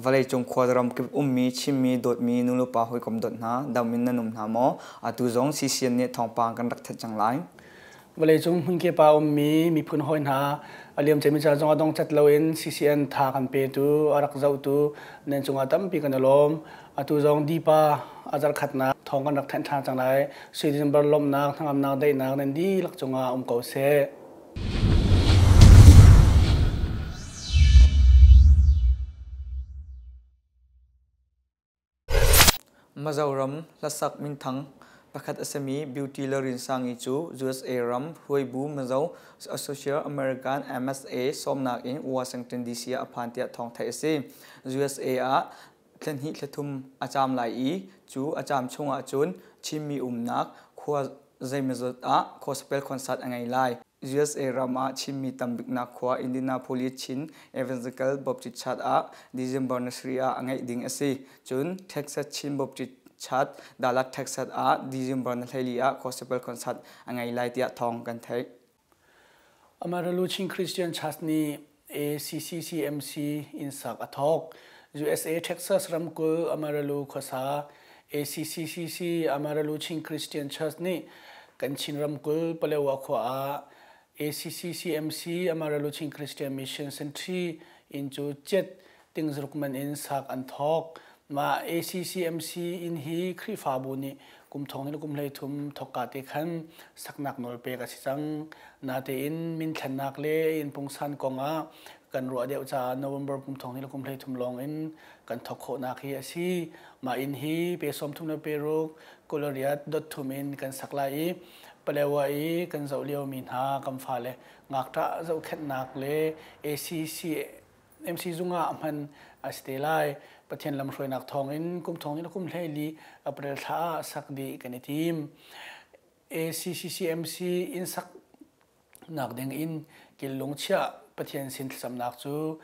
Vawleicung khuaram kip ummi Chinmi dawtmi nulepa hawikom dawt hna, dam in nan um hna maw? Atu zong CCN nih thawngpang kan rak thanh cang lai. Vawleicung hmunkip ah ummi miphun hawi hna, a liamciami ca zong a dong cat loin CCN tha kan petu, a rak zohtu nan cungah tampi kan i lawm. Atu zong Dipa a zarkhatnak thawng kan rak thanh ṭhan cang lai. Sui December lawmhnak, hnangamnak, daihnak nan dihlak cungah um ko seh. Mizoram hlasak minthang pakhat a simi Beauty Lalrinsangi cu USA ram hruaibu Mizo Associate American MSA sawmnak in Washington DC ah a phan tiah thawng theih a si. USA ah thla hnih thla thum a caam lai i cu a caam chungah cun Chinmi umnak khua zeimawzat ah gospel concert a ngei lai. USA ram ah Chinmi tambiknak khua Indianapolis Chin Evangelical Baptist Church ah December ni sarih ah a ngeih ding a si. Cun Texas Chin Baptist Church, Dallas, Texas ah December ni 14 ah gospel concert a ngei lai tiah thawng kan theih. Amarillo Chin Christian Church nih ACCCMC inn sak a thawk. USA Texas ramkulh Amarillo khuasa ACCCC Amarillo Chin Christian Church nih kan Chin ramkulh Palewa khua ah ACCCMC Amarillo Chin Christian Mission Century inn cu cet tingzaruk man in sak an thawk. Mah ACCMC inn hi Khrihfabu nih kum thong le kum 13 thawkka te khan saknak nawl pek a si cang. Natein minthlennak le inn pungsan kong ah kan ruah deuh caah November kum thong le kum 13 lawng in kan thawk khawhnak hi a si. Mah inn hi pe 33 le pe ruk kulariat dot thum in kan sak lai i Palewa i kan zoh liomi hna kan fale ngakṭah zohkhenhnak le ACC MC zung ah hman a si te lai. Pathian lamhruainak thawngin kum thong in kum 14 April thla ah sak dih kan i tim. ACCCMC inn sak nak ding in killung chiah Pathian sin thlacamnak cu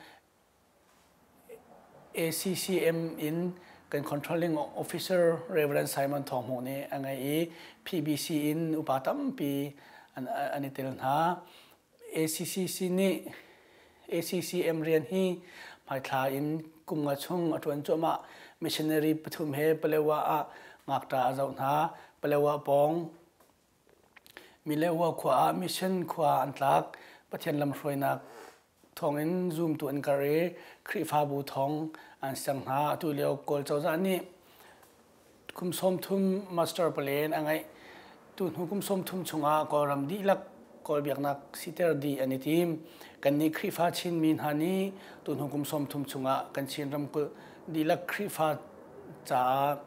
ACCM in kan controlling officer Reverend Simon Thawng Hmung nih a ngei i PBC in upa tampi an i tel hna. ACCC nih ACCM rian hi hmaithla in kum nga chung a ṭuan cuahmah. Missionary pathum he Palewa ah ngakṭa a zoh hna. Palewa pawng Milewa khua ah mission khua an tlak. Pathian lamhruainak thawngin zumtu an karh i Khrihfabu thawng an siang hna. Atu lio Kawl cozah nih Kum 30 master plan a ngeih. Tuhnu kum 30 chungah Kawlram dihlak Kawl biaknak siter dih an i tim. Kannih Khrihfa Chinmi hna nih tuhnu kum 30 chungah kan Chin ramkulh dihlak Khrihfa caah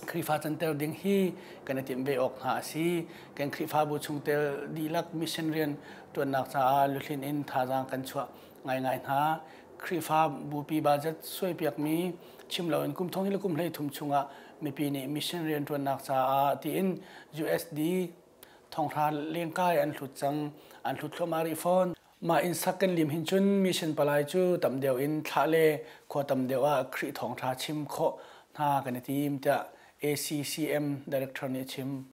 Khrihfa canter ding hi kan i timh ve awk hna a si. Kan Khrihfabu chungtel dihlak mission rian ṭuannak caah luhlin in thazaang kan chuah ngaingai hna. Khrihfa bupi budget suaipiakmi chim loin kum thong le kum 13 chungah mipi nih mission rianṭuannak caah tiin USD thonghra lengkai an hlut cang, an hlut thluahmah rih fawn. Mah inn sak kan lim hin cun mission palai cu tam deuh in thlah le khua tam deuh ah Khrih thawngṭha chim khawh hna kan i tim tiah ACCM director nih a chim.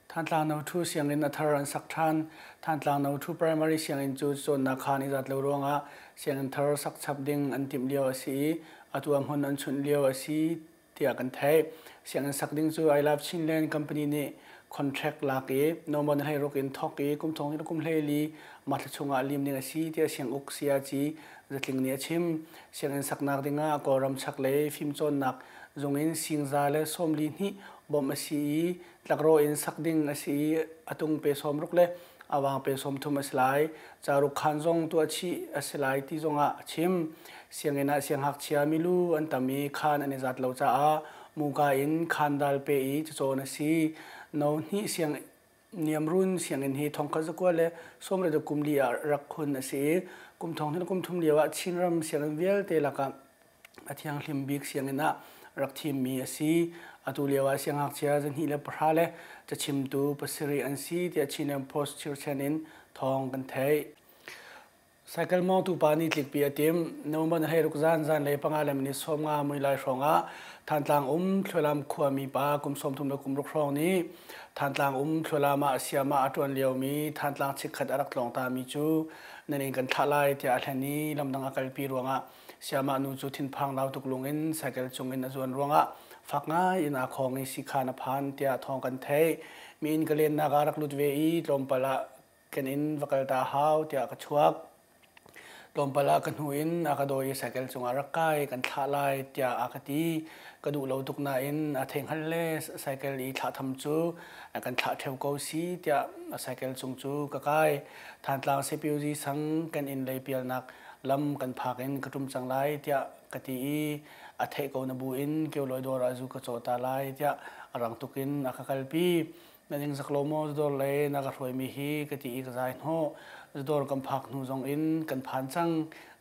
Thantlang No. 2 sianginn a thar an sak ṭhan. Thantlang No. 2 Primary sianginn cu cawnnak khaan i zat lo ruangah sianginn thar sak chap ding an timh lio a si i atu ah hmun an chunh lio a si tiah kan theih. Sianginn sak ding cu I Love Chinland company nih contract lak i November ni 16 in thawk i kum thong in kum 14 mah thla chungah lim ding a si tiah sianguk Sayaci Zatling nih a chim. Sianginn saknak dingah Kawlram chaklei fimcawnnak zung in singza le 42 bawmh a si i Tlakrawh in sak ding a si i a tung pe 60 le a vang pe 30 a si lai. Caruk khaan zong tuah chih a si lai ti zongah a chim. Sianginn ah sianghngakchia milu an tam i khaan an i zat lo caah muka in khaan dal pe i cacawn a si. No hnih siang niamrun sianginn hi thongkhat zakua le sawmriat kum li ah rak hun a si i kum thong hnih kum thum lio ah Chinram sianginn vialte lakah a thianghlim bik sianginn ah rak thimmi a si. Atu lio ah siangngakchia 210 le cachimtu pasarih an si tiah Chinland Post chirchan in thawng kan theih. Cycle mawngtu pa nih tlikpi a tim. November ni 16 zan zanlei panga le minute 15 muilai hrawng ah Thantlang um Thlualam khuami pa kum 33 kum ruk hrawng nih Thantlang um Thlualam ah siamah a ṭuan liomi Thantlang chikkhat a rak tlawng tami cu nan inn kan thlah lai tiah a hlen i lamdang a kalpi ruangah Siamah nu cu thinphang lau tuk lung in cycle cung in a zuan ruangah fak ngai in aa khawng i sikhan a phan tiah thawng kan theih. Mi inn ka lennak ah rak lut ve i tlawmpal ah kan inn va kal ta hau tiah ka chuak. Tlawmpal ah ka hnu in a ka dawi i cycle cungah rak kai kan thlah lai tiah a ka ti. Ka duh lo tuk nain a theihngal le cycle i thlah tham cu a kan thlah ṭheo ko si tiah a cycle cung cu ka kai. Thantlang Sepiuzi sang kan inn lei pialnak lam kan phak in ka ṭum cang lai tiah ka ti i a theih ko na bu in Kyolawi dawr ah zu ka caw ta lai tiah a rang tuk in a ka kalpi. Na ningzak lo maw dawr le na ka hruaimi hi ka ti i ka zai hnawh. Dawr kan phak hnu zong in kan phan cang,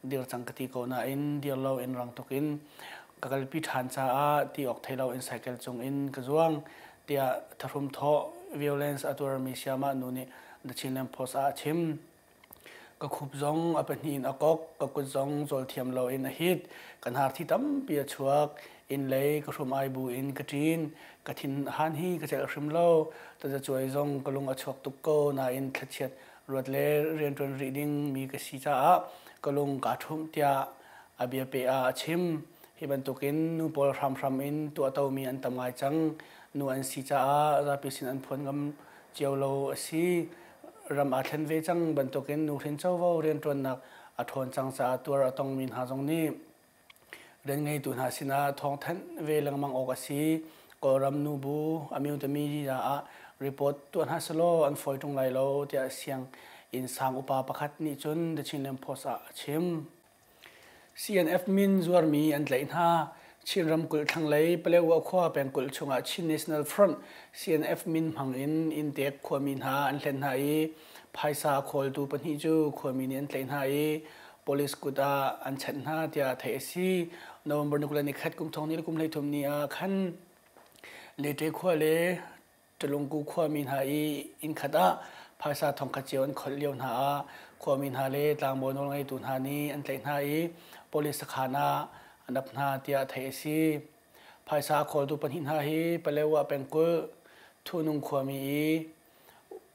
dir cang ka ti ko nain dir lo in rang tuk in ka kalpi ṭhan caah ti awk thei lo in cycle cung in ka zuang tiah thahrum thawh violence a tuarmi siamah nu nih The Chinland Post ah a chim. Ka khup zong a pahnih in a kok, ka kut zong cawl thiam loin a hit. Ka hnar thi tampi a chuak. Inn lei ka hrum ai bu in ka ṭin. Ka thin han hi ka celh hrim lo. Tazacuai zong ka lung a chuak tuk ko nain thlachiat ruat le rianṭuan rih ding mi ka si caah ka lung kaa ṭhumh tiah a biapeh ah a chim. Hi bantukin nu pawl hramhram in tuahtomi an tam ngai cang. Nu an si caah zapi sin an phuan ngam cio lo a si. Ram aa thlen ve cang bantukin nuhrin covo rianṭuannak a ṭhawn cang caah tuar a tongmi hna zong nih rian ngeitu hna sinah thawngthanh ve lengmang awk a si. Kawlram nubu amyotami ah report tuah hna selaw an fawi ṭung lai lo tiah siang inn sang upa pakhat nih cun The Chinland Post ah a chim. CNF min zuarmi an tlaih hna. Chin ramkulh thlanglei Palewa khua pengkulh chungah Chin National Front CNF min hmang in inntek khuami hna an hlen hna i phaisa khawltu pahnih cu khuami nih an tlaih hna i police kut ah an chanh hna tiah theih a si. November 21 kum thong ni le kum 13 ni ah khan Lete khua le Tulungku khuami hna i innkhat ah phaisa thongkhat cio an kholh lio hna ah khuami hna le tlangbawi nawlngeitu hna nih an tlaih hna i police sakhan ah an ap hna tiah theih a si. Phaisa a khawltu pahnih hna hi Palewa pengkulh Thunung khuami i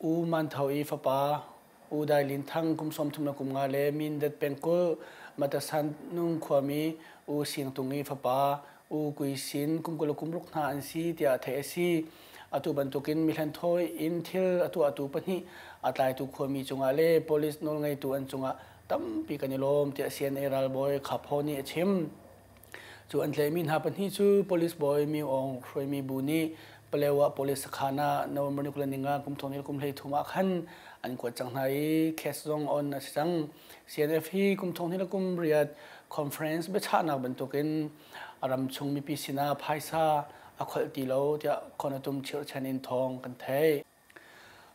U Man Tho i fapa U Dai Lin Thang kum 35 le Mindat pengkulh Matasan Nung khuami U Sing Tung i fapa U Kui Sin kum 26 hna an si tiah theih a si. Atu bantukin mihlen thawi in thil a tuahtu pahnih a tlaitu khuami cungah le police nawlngeitu an cungah tampi kan i lawm tiah CNA ralbawi Khapho nih a chim. Cu an tlaihmi hna pahnih cu police bawi Mi Aung hruaimi bu nih Palewa police sakhan ah November ni 25 kum 2023 ah khan an kuat cang hna i case zong on a si cang. CNF hi kum 2008 conference biachahnak bantukin a ram chung mipi sinah phaisa a kholh ti lo tiah Khonatum chirhchan in thawng kan theih.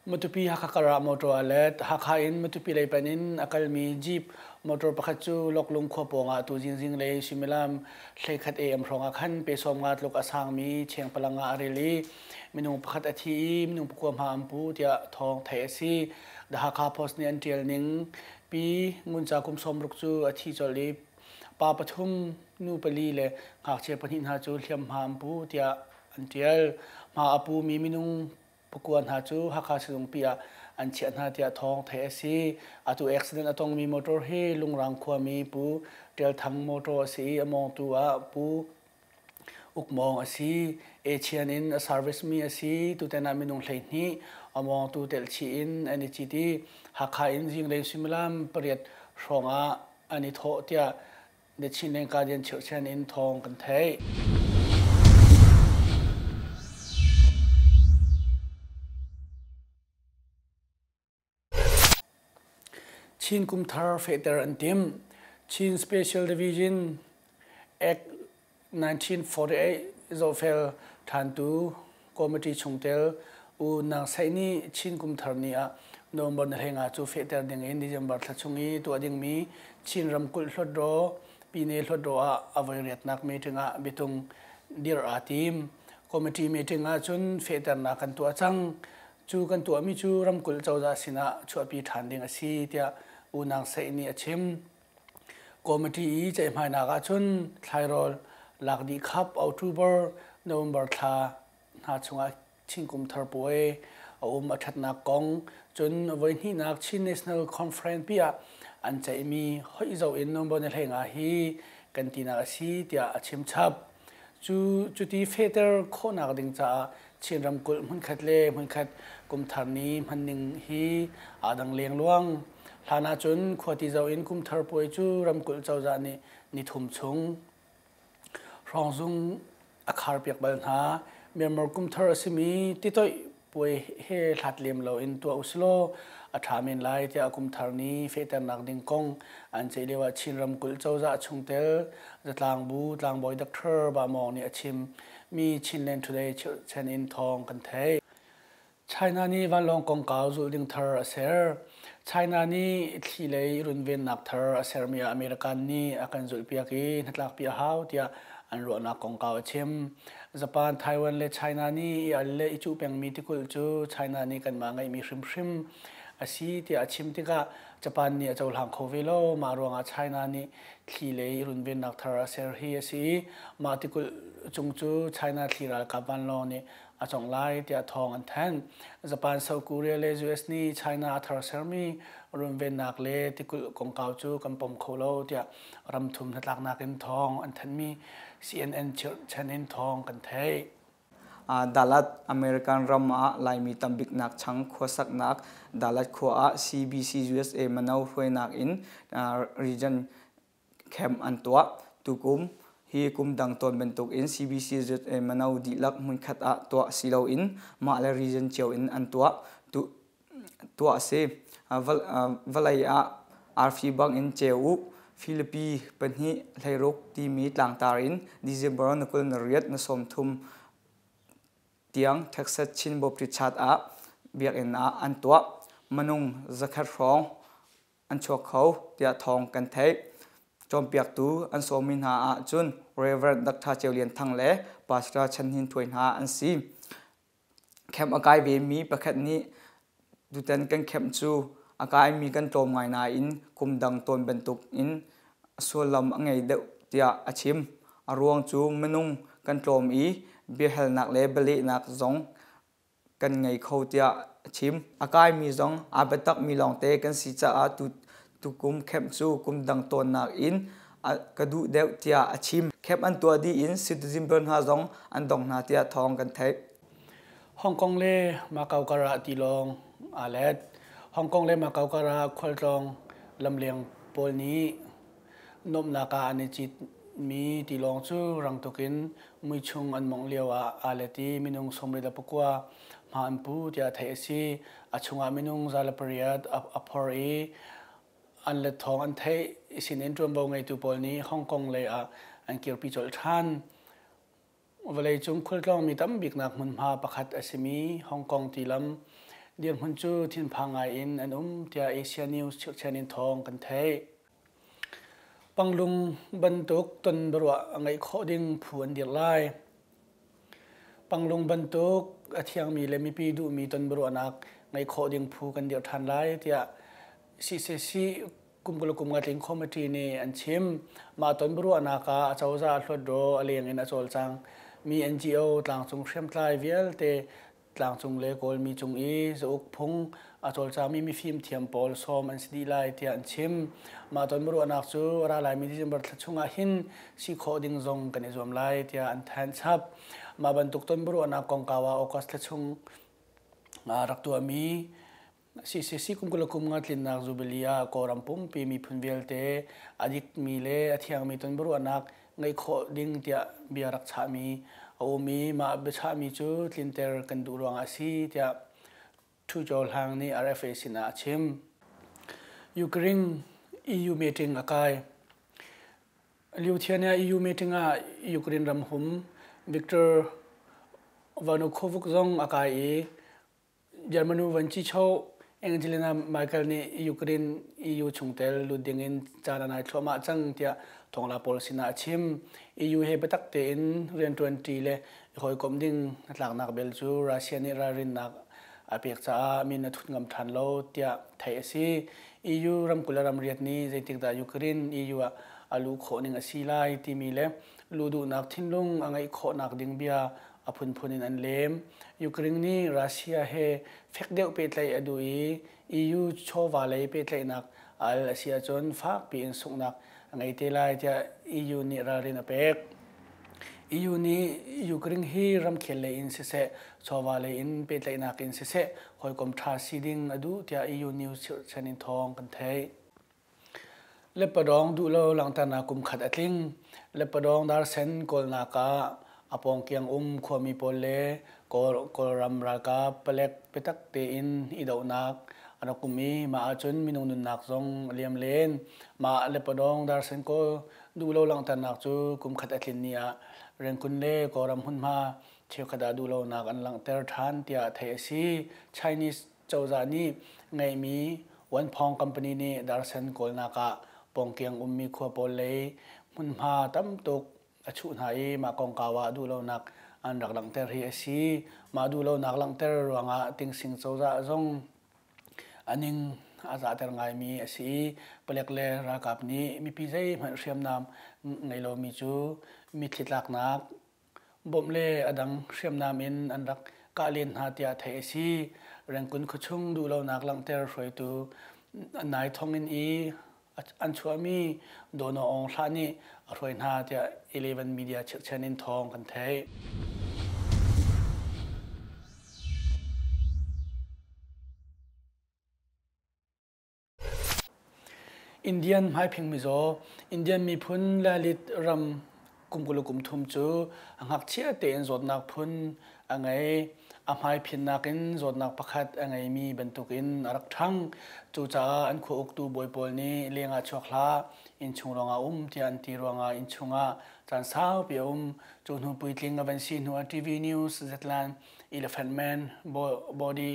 Matupi Hakha kar ah motor a let. Hakha in Matupi lei pan in a kalmi jeep motor pakhat cu Loklung khua pawng ah tu zingzing lei suimilam 11 AM hrawng ah khan pe 50 tluk a sangmi chengpalang ah a ril i minung pakhat a thi i minung pakua hma an pu tiah thawng theih a si. The Hakha Post nih an ṭial ning Pi Ngun Ca kum 60 cu a thi colh i pa pathum, nu pali le ngakchia pahnih hna cu hliamhma an pu tiah an ṭial. Hma a pumi minung pakua hna cu Hakha sizungpi ah an chiah hna tiah thawng theih a si. Atu accident a tongmi motor hi Lungrang khuami Pu Ṭial Thang motor a si i a mawngtu ah Pu Ukmawng a si. Achian in a service mi a si. Tutan ah minung 12 a mawngtu telhchih in an i cit i Hakha in zinglei suimilam 8 hrawng ah an i thawh tiah The Chinland Guardian chirhchan in thawng kan theih. Chin Kum Thar fehter an timh. Chin Special Division Act 1948 zohfel ṭhantu committee chungtel U Nang Saih nih Chin Kum Thar ni ah November ni 15 cu fehter ding in December thla chung i tuah dingmi Chin ramkulh Hluttaw Pyine Hluttaw ah a voi riatnak meeting ah biatung dirh aa tim. Committee meeting ah cun fehternak kan tuah cang. Cu kan tuahmi cu ramkulh cozah sinah chuahpi ṭhan ding a si tiah U Nang Saih nih a chim. Committee i ceihmainak ahcun thlairawl lak dih khap October, November thla hna chungah Chin Kum Thar puai a um a ṭhatnak kong cun voihnihnak Chin National Conference pi ah an ceihmi hoih zoh in November ni 15 hi kan tinak a si tiah a chim chap. Cu cuti fehter khawhnak ding caah Chin ramkulh hmunkhat le hmunkhat kumthar ni hmanning hi aa dang lengluang. Hlan ahcun khuati zoh in kumthar puai cu ramkulh cozah nih nithum chung hrawngzung a kharpiak bal hna. Myanmar kumthar a simi titoih puai he hlat lem loin tuah usilaw a ṭha men lai tiah kumthar ni fehternak ding kong an ceih lioah Chin ramkulh cozah chungtel zatlangbu tlangbawi Dr. Ba Mawng nih a chim mi Chinland Today chirhchan in thawng kan theih. China nih vanlawng kongkau zulh ding thar a ser. China nih thli lei runvennak thar a sermi ah American nih a kan zulhpiak i hnatlakpi a hau tiah an ruahnak kongkau a chim. Japan, Taiwan le China nih i al le i cuh pengmi tikulh cu China nih kanmah ngeihmi hrimhrim a si tiah a chim tikah Japan nih a cohlang kho ve lo. Mah ruangah China nih thli lei runvennak thar a ser hi a si i mah tikulh cung cu China thli ralkap vanlawng nih a cawngh lai tiah thawng an thanh. Japan, South Korea le US nih China a thar sermi runvennak le tikulh kongkau cu kan pom kho lo tiah ramthum hnatlaknak in thawng an thanhmi CNN chirhchan in thawng kan theih. Dalat American ram ah Laimi tambiknak chang khuasaknak Dalat khua ah CBC USA mano hruainak in region camp an tuah. Tukum hi kum dang tawn bantuk in CBC ZA mano dihlak hmunkhat ah tuah si loin mah le region cio in an tuah. Tuah a si. Vawlei ah arfi bang in ceu u. Philippi 2:16 timi tlangtar in December na 28 na 30 tiang Texas Chin Baptist Church ah biakinn ah an tuah. Minung 100 hrawng an chuak kho tiah thawng kan theih. Cawnpiaktu an sawmmi hna ah cun Reverend Dr. Ceu Lian Thang le Pastor Chan Hnin Thuai hna an si. Camp a kai vemi pakhat nih tutan kan camp cu a kaimi kan tlawm ngai nain kum dang tawn bantuk in sullam a ngei deuh tiah a chim. A ruang cu minung kan tlawm i biahalnak le bialehnak zong kan ngei kho tiah a chim. A kaimi zong aa biatakmi lawngte kan si caah tukum camp cu kum dang tawnnak in ka duh deuh tiah a chim. Camp an tuah dih in citizen hna zong an dong hna tiah thawng kan theih. Hong Kong le Macau karah tilawng aa let. Hong Kong le Macau karah khualtlawng lamleng pawl nih Nuamhnak ah an i citmi tilawng cu rang tuk in muichung an mawngh lioah aa let i minung 29 hma an pu tiah theih a si. A chungah minung 108 a phor i an let thawng an theih i sinin ṭuanvo ngeitu pawl nih Hong Kong lei ah an kirpi colh ṭhan. Vawleicung khualtlawngmi tambiknak hmunhma pakhat a simi Hong Kong tilam dirhmun cu thinphang ngai in an um tiah Asia News chirhchan in thawng kan theih. Panglung bantuk ton biaruah a ngeih khawh ding phu an dirh lai. Panglung bantuk a thiangmi le mipi duhmi ton biaruahnak ngeih khawh ding phu kan dirh ṭhan lai tiah CCC kum kul kum nga tling committee nih an chim. Mah ton biaruahnak ah acozah hluatdaw a leng in a cawlcang mi NGO tlangcung hriamtlai vialte tlangcung le Kawlmi cung i zauk phung a cawlcangmi mifim thiam pawl sawm an si dih lai tiah an chim. Mah ton biaruahnak cu ra laimi December thla chungah hin si khawh ding zong kan i zuam lai tiah an thanh chap. Mah bantuk ton biaruahnak kongkau ah August thla chung rak tuahmi CCC kum 20 kum nga tlinnak Jubilee ah Kawlram pumpi miphun vialte a dikmi le a thiangmi tonbiaruahnak ngeih khawh ding tiah bia rak chahmi a um i mah biachahmi cu tlinter kan duh ruangah a si tiah Thu Kyaw Hlang nih RFA sinah a chim. Ukraine EU meeting a kai. Lithuania EU meeting ah Ukraine ram hum Viktor Vanukovuk zong a kai i Germany vuanci-cho Angelina Merkel nih Ukraine EU chungtel lut dingin caan a nai thluahmah cang tiah thawngla pawl sinah a chim. EU he biatak tein rianṭuanṭi le i hawikomh ding hnatlaknak bel cu Russia nih ralrinnak a pek caah min a thut ngam ṭhan lo tiah theih a si. EU ramkulh le ramriat nih zeitikdah Ukraine EU ah a luh khawh ning a si lai timi le luh duhnak thinlung a ngeih khawhnak ding bia a phunphun in an lem. Ukraine nih Russia he fek deuh pehtlaih a duh i EU chawva lei pehtlaihnak a al a si ahcun fakpi in sunghnak a ngei te lai tiah EU nih ralrin a pek. EU nih Ukraine hi ramkhel lei in siseh, chawva lei in pehtlaihnak in siseh, hawikom ṭha si ding a duh tiah EU news chirhchan in thawng kan theih. Lepadawng duhlo langhternak kum khat a tling. Lepadawng darsen kawlnak ah a pawngkiang um khuami pawl le Kawlram ralkap palek biatak tein i dohnak a rak um i mah ahcun minung nunnak zong a liam len. Mah Lepadawng darsen kawl duhlo langhternak cu kum khat a tlin ni ah Rengkun le Kawlram hmunhma cheukhat ah duhlonak an langhter ṭhan tiah theih a si. Chinese cozah nih ngeihmi Wanphawng company nih darsen kawlnak ah pawngkiang ummi khua pawl lei hmunhma tam tuk a chuh hna i mah kongkau ah duhlonak an rak langhter hi a si. Mah duhlonak langhter ruangah Tingsing cozah zong a ning a zahter ngaimi a si i palek le ralkap nih mipi zeihmanh hriamnam ngei lomi cu mitthli tlaknak bawmh le a dang hriamnam in an rak kah len hna tiah theih a si. Rengkun khuachung duhlonak langhter hruaitu nai thonginn i an chuahmi Dono Aung Hlah nih a hruai hna tiah Eleven Media chirhchan in thawng kan theih. Indian hmaiphing mizaw, Indian miphun Lalit ram kum 20 kum thum cu a ngakchia tein zawtnak phun a ngei. A hmaiphinnak in zawtnak pakhat a ngeimi bantukin a rak ṭhang. Cucaah an khua uktu bawi pawl nih leng ah chuak hlah, innchung lawngah um tiah an ti ruangah innchung ah caan saupi a um. Cu hnu puitling a van si hnu ah TV News, Zetlan, Elephant Man, Body,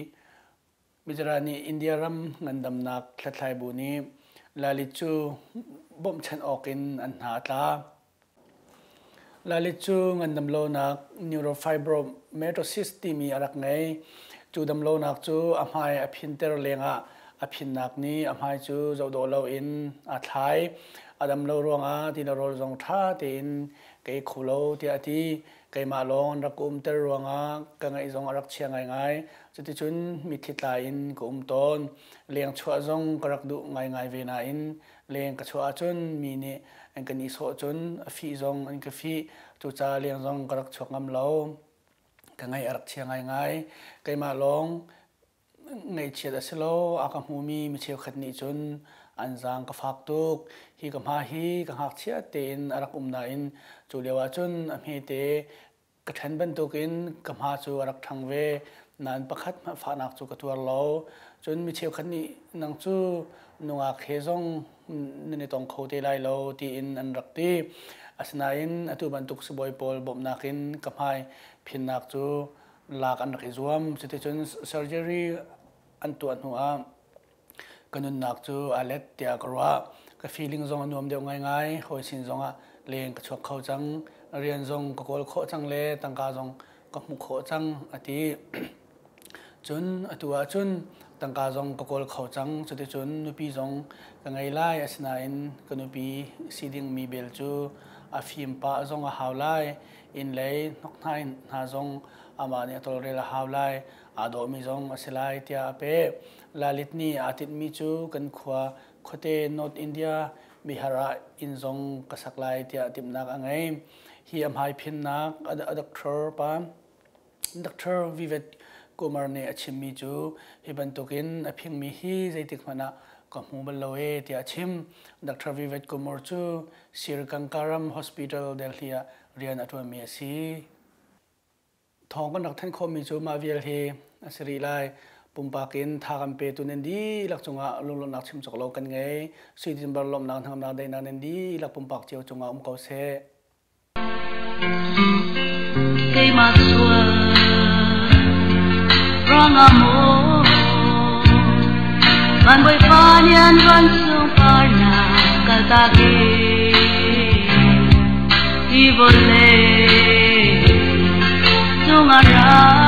Mizara nih India ram ngandamnak hlathlai bu nih Lalit cu bawmhchanh awk in an hna a tla. Lalit cu ngandam lonak neurofibromatosis timi a rak ngei. Cu damlonak cu a hmai a phinter lengah a phinnak nih a hmai cu zohdawh loin aa thlai. A dam lo ruangah ti le rawl zong ṭha tein ka ei kho lo tiah a ti. Keimah lawng an rak ka umter ruangah ka ngaih zong a rak chia ngaingai. Cuticun mitthli tla in ka um tawn. Leng chuah zong ka rak duh ngaingai ve nain leng ka chuah ahcun mi nih an ka nihsawh cun a fih zong an ka fih. Cucaah leng zong ka rak chuak ngam lo. Ka ngaih a rak chia ngaingai. Keimah lawng Ngaihchiat a si lo, a ka hmumi mi cheukhat nih cun an zaang ka fak tuk. Hi ka hma hi ka ngakchia tein a rak um nain cu lio ah cun a hmete ka ṭhen bantukin ka hma cu a rak ṭhang ve. Nain pakhat hmanh fahnak cu ka tuar lo. Cun mi cheukhat nih nang cu nungak he zong nan i tong kho te lai lo tiin an rak ti. Asinain atu bantuk sibawi pawl bawmhnak in ka hmai phinnak cu lak an rak i zuam. Cuticun surgery an tuah hnu ah ka nunnak cu aa let tiah ka ruah. Ka feeling zong a nuam deuh ngaingai. Hawi sin zong ah leng ka chuak kho cang. Rian zong ka kawl khawh cang le tangka zong ka hmuh khawh cang a ti. Cun atu ahcun tangka zong ka kawl kho cang. Cuticun nupi zong ka ngei lai. Asinain ka nupi si dingmi bel cu a fim pah zong a hau lai. Inn lei hnokhnai hna zong amah nih a tawlrel a hau lai, aa dawhmi zong a si lai tiah a peh. Lalit nih aa tinhmi cu kan khua khuate North India Bihar ah inn zong ka sak lai tiah timhnak a ngei. Hi a hmai phinnak a doctor pa Dr. Vivek Kumar nih a chimmi cu hi bantukin a phingmi hi zeitik hmanh ah ka hmu bal lo ee tiah a chim. Dr. Vivek Kumar cu Sir Gangaram Hospital Delhi ah rian a ṭuanmi a si. Thawng kan rak thanh khawhmi cu mah vial hi a si rih lai. Pumpak in tha kan petu nan dihlak cungah lunglawmhnak chim cawk lo kan ngei. Sui Dinbar lawmhnak hnangamnak daihnak nan dihlak pumpak cio cungah um ko seh. Keimah sual ruangah maw Van Bawipa nih an van sungparnak kaltak i hi vawlei cungah ra.